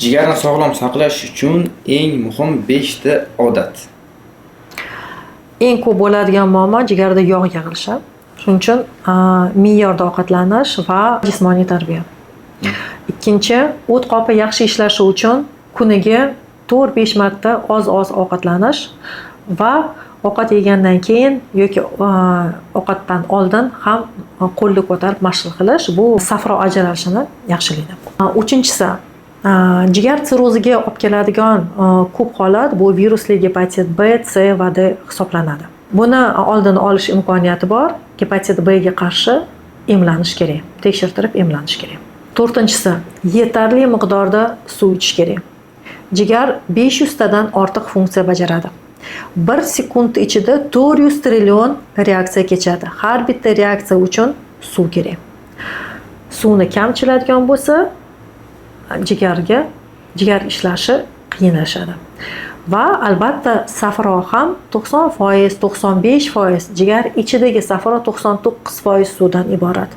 Jigarni sog'lom saqlash uchun eng muhim 5 ta odat. Eng ko'p bo'ladigan muammo jigarda yog' yig'ilishi. Shuning uchun me'yorda ovqatlanish va jismoniy tarbiya. Ikkinchi, o't qopi yaxshi ishlashi uchun kuniga 4-5 marta oz-oz ovqatlanish va ovqat yegandan keyin yoki ovqatdan oldin ham qo'lni ko'tarib mashq qilish, bu safro ajralishini yaxshilaydi. Uchinchisi, jigar sirroziga olib keladigan ko'p holat bu virusli gepatit B, C va D hisoblanadi. Buni oldini olish imkoniyati bor. Gepatit B ga qarshi emlanish kerak, tekshirtirib emlanish kerak. To'rtinchisi, yetarli miqdorda suv ichish kerak. Jigar 500 tadan ortiq funksiya bajaradi. 1 sekund ichida 400 trillion reaksiya kechadi. Har bitta reaksiya uchun suv kerak. Suvni kam ichiladigan bo'lsa, jigar ishlashi qiyinlashadi. Va albatta safro ham 90%, 95%, jigar ichidagi safro 99% suvdan iborat.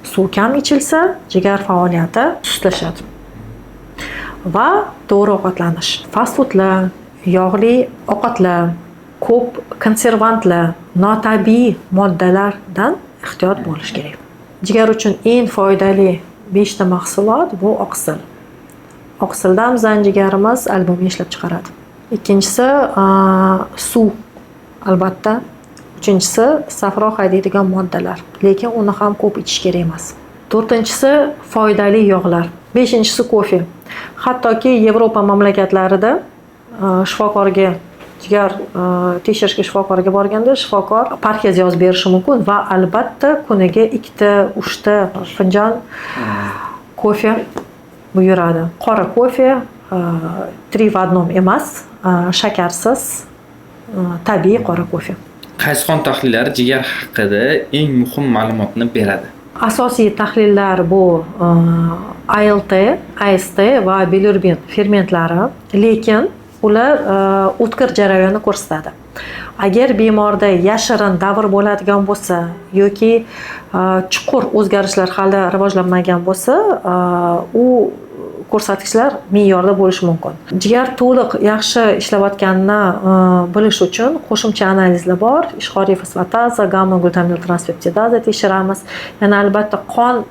Suv kam ichilsa, jigar faoliyati sustlashadi. Va to'g'ri ovqatlanish. Fast foodlar, yog'li ovqatlar, ko'p konservantlar, notabiiy moddalardan ehtiyot bo'lish kerak. Jigar uchun eng foydali 5 ta mahsulot bu oqsil. Oqsildan bizning jigarimiz albumin ishlab chiqaradi. Ikkinchisi, suv albatta. Uchinchisi, safro haydaydigan moddalar, lekin uni ham ko'p ichish kerak emas. To'rtinchisi, foydali yog'lar. Beshinchisi, kofe. Hattoki Yevropa mamlakatlarida shifokorga jigar tekshirishga shifokorga borganda shifokor parhez yozib berishi mumkin va albatta kuniga ikkita, uchta finjon kofe buyuradi. Qora kofe, 3 в одном emas, shakarsiz, tabiiy qora kofe. Qaysi qon tahlillari jigar haqida eng muhim ma'lumotni beradi? Asosiy tahlillar bu ALT, AST va bilirubin fermentlari, lekin ular o'tkir jarayonni ko'rsatadi. Agar bemorda yashirin davr bo'ladigan bo'lsa yoki chuqur o'zgarishlar hali rivojlanmagan bo'lsa, u ko'rsatkichlar me'yorda bo'lishi mumkin. Jigar to'liq yaxshi ishlayotganini bilish uchun qo'shimcha analizlar bor. Ishqoriy fosfataza, gamma glutamil transpeptidaza tekshiramiz. Yana albatta qon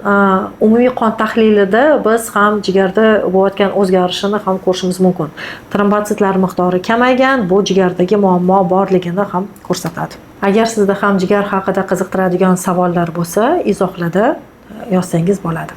umumiy qon tahlilida biz ham jigarda bo'layotgan o'zgarishini ham ko'rishimiz mumkin. Trombotsitlar miqdori kamaygan, bu jigardagi muammo borligini ham ko'rsatadi. Agar sizda ham jigar haqida qiziqtiradigan savollar bo'lsa, izohlarda yozsangiz bo'ladi.